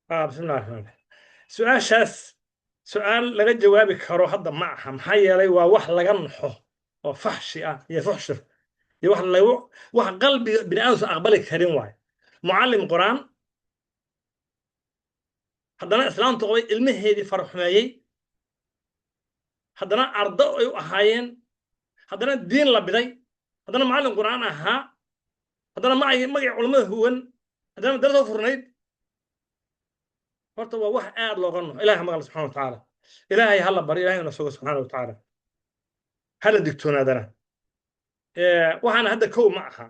Bismillahi raxmaan raxiim. Su-aashaas su-aal laga jawaabi karo hadda ma aha. Maxaa yeelay, waa wax laga naxo oo faxshi ah iyo fuxshir iyo wax lagu wax qalbiga bini aadamka aqbali karin waayo. Mucallim Qur'aan haddana islaamtu qabay, ilmaheedii faraxumeeyey, haddana ardo ay u ahaayeen, haddana diin la biday, haddana mucallim Qur'aan ahaa, haddana magacii culimmada huwan, haddana madrasa furnayd. Horta waa wax aad looga naxo. Ilahay ha maqla subxana wa tacaala. Ilaahay hala bari, Ilahay na sugo subxaana wa tacaala, hala digtoonaadana. Waxaana hadda kow ma aha,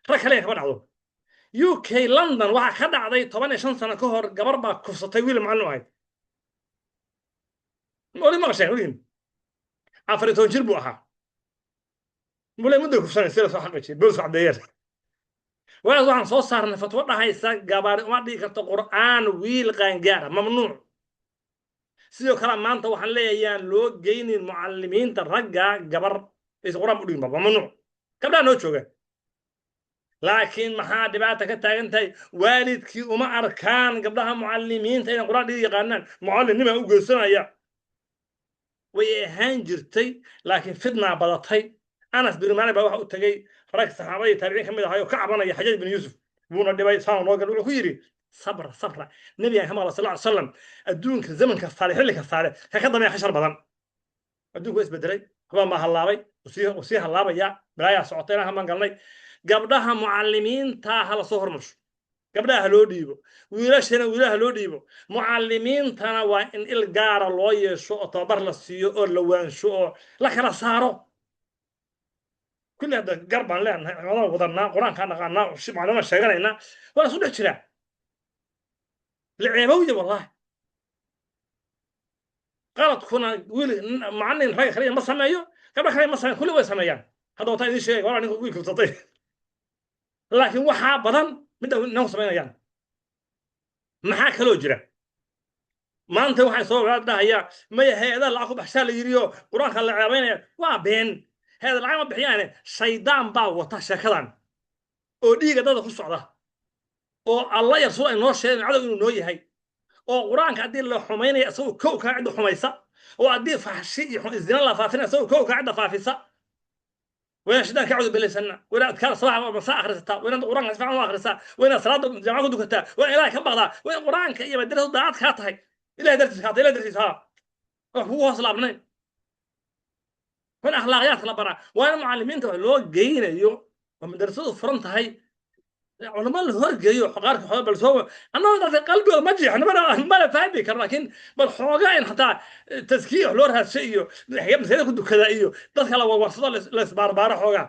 rag kale kama dhacdo. UK London waxaa ka dhacday 15 sano ka hor, gabar baa kufsatay wiil macallin ahayd. Weli maqasheen weligiin? 14 jir buu ahaa. Mule mudday kufsanay sida soo xaqiijiyay, boolisku caddeeyeen. Walaas waxaan soo saarnay fatwo dhahaysa gabaari uma dhigi karto Qur'aan wiil qaangaara, mamnuuc. Sidoo kale maanta waxaan leeyahay, yaan loo geynin mucallimiinta ragga gabar aysan Qur'aan u dhigin, mamnuuc. Gabdhaha noo jooga. Laakiin maxaa dhibaata ka taagan tahay? Waalidkii uma arkaan gabdhaha mucallimiinta inay Qur'aan dhigi yaqaanaan. Mucallimnimaa u geysanaya. Way ahaan jirtay, laakiin fitnaa badatay. Anas bin Maalik baa waxa u tegey rag saxaabadii taabiciin ka mid ahay oo ka cabanaya Xajaaj bin Yuusuf buuna dhibay, saan noo gal. Wuxuu ku yidhi: "Sabra, sabra. Nabigaan ka maqla sal ly salam, adduunka zaman kastaale, xilli kastaale ka dambeeya ka shar badan." Adduunku waa isbedelay, waxbaa maa hallaabay, uu sii hallaabaya, balaayaa socotay, inaan hamaan galnay. Gabdhaha mucallimiinta ha la soo hormarsho, gabdhaha ha loo dhiibo, wiilashana wiilaha loo dhiibo. Mucallimiintana waa in il gaara loo yeesho oo tababar la siiyo oo la waansho oo la kala saaro. Kulli hadda gar baan leenahay, culimada wadanaa, Qur-aankaa naqaanaa, macluumaad sheeganaynaa, waa isu dhex jiraa liceebowya. Wallahi, qaladkuna wiil macallin ragga kaliya ma sameeyo, gabdha kale ma sameeyo, kulli way sameeyaan. Hadda wataan idiin sheegay walaa ninka wiil kufsatay, laakiin waxaa badan midda ninku samaynayaan. Maxaa kaloo jira? Maanta waxay soo dhahayaa maya, hay-adaha lacag ku baxshaa la yidhi oo Qur-aanka la ceebaynaya. Waa been. Hay-ada lacag ma bixiyaane, shaydaan baa wata sheekadan oo dhiiga dada ku socda oo Alla yarsul ay noo sheegeen cadow inuu noo yahay, oo Qur-aanka haddii la xumaynaya isagoo kow kaa cidda xumaysa, oo haddii faxshi iyo zina la faafinaya isagoo kow kaa cidda faafisa. Waa shidaan ka cawdu bilaysana, waa inaad adkaar sabax masa akhrisataa, waa inaad Qur-aanka si fiican u akhrisaa, waa inaad salaada jaamaca ku dukataa, waa in Ilahay ka baqdaa, waa in Qur-aanka iyo madrasadu daacad kaa tahay, Ilahay dartiis kaa tahay, Ilahay dartiis haa wax kugu hoos laabnayn. Waa in akhlaaqiyaadka la baraa, waa in mucallimiinta wax loo geynayo oo madrasadu furan tahay, culamo la horgeeyo qaarka xooga bal soo annaga dadka qalbigooda ma jeexno, mana fahmi karo, laakiin bal xoogaa in xataa taskiya wax loo raadshay iyo masaajida ku dukada iyo dadka la warwarsado, la isbaarbaaro xoogaa.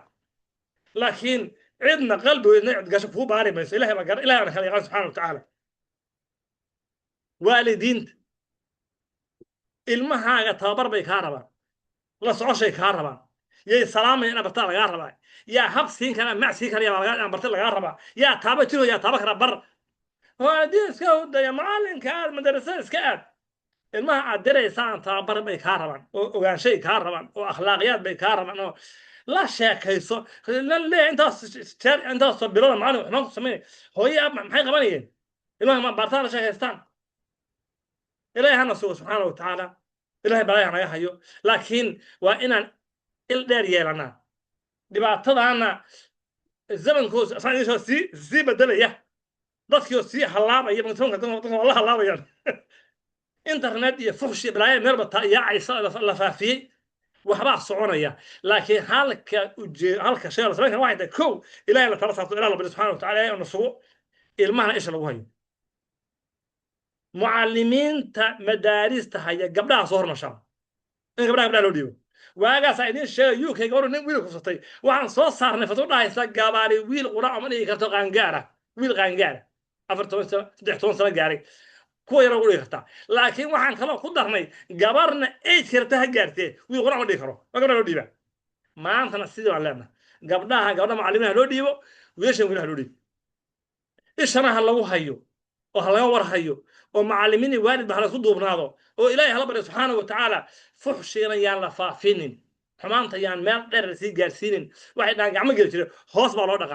Laakiin cidna qalbigoodna cid gasho kuu baari mayso. Ilahay baa gar, Ilahay baana kala yaqaan subxaana watacaala. Waalidiinta, ilmahaaga tababar bay kaa rabaan, la socoshay kaa rabaan, yay salaamaya inaad bartaa lagaa rabaa, yaa hab siin kara, mac siin karaya baa barta lagaa rabaa, yaa taaba jiro, yaa taaba kara bar. Waalidiin iska hudaya, macallinka aad, madarasada iska aad. Ilmaha aad diraysaan tababar bay kaa rabaan oo ogaanshay kaa rabaan oo akhlaaqiyaad bay kaa rabaan oo la sheekayso la leeyahay. Intaas jeer, intaasoo bilooda macallin xumaan ku sameynay, hooye ab maxay qabanayeen? Ilmaha ma bartaan, la sheekaystaan. Ilaahay hana sugo subxaana wa tacaala, Ilahay balaya naga hayo. Laakiin waa inaan il dheer yeelanaa. Dhibaatadaana zamankoo saan idin sii bedelaya, dadkii oo sii hallaabaya, zamanka dadka waa la hallaabayaan. Internet iyo fuxshi balaaya meel ba yaacaysa la faafiyey, waxbaa soconaya. Laakiin halka uje halka shay la samayn kara waxay tahay: kow, Ilahay la tala saarto, Ilah la bari subxana wa tacala, Ilahay na sugo, ilmahana isha lagu hayo. Mucallimiinta madaarista haya gabdhaha soo hormarshaan, in gabdhaha loo dhiibo. Waagaasaa idiin sheegay UK gabadhu nin wiil kufsatay. Waxaan soo saarnay fatwo dhahaysa gabaari wiil Quraan uma dhigi karto qaangaara. Wiil qaangaara, 14 sano, 13 sano gaaray, kuwa yara ugu dhigi kartaa. Laakiin waxaan kaloo ku darnay gabarna age karta ha gaartee, wiil Quraan uma dhigi karo, waa gabdhaha loo dhiibaa. Maantana sidii baan leenahay: gabdhaha gabdha macallimiinha loo dhiibo, wiilashan wiilaha loo dhiibo. Ishana ha lagu hayo oo ha laga war hayo oo macallimiin iyo waalid ba ha laisku duubnaado oo Ilaahay hala baryo subxaana wa tacaala. Fuxshigana yaan la faafinin, xumaanta yaan meel dheer lasii gaarsiinin. Waxay dhahaan gacmo geli jire hoos baa loo dhaqaa.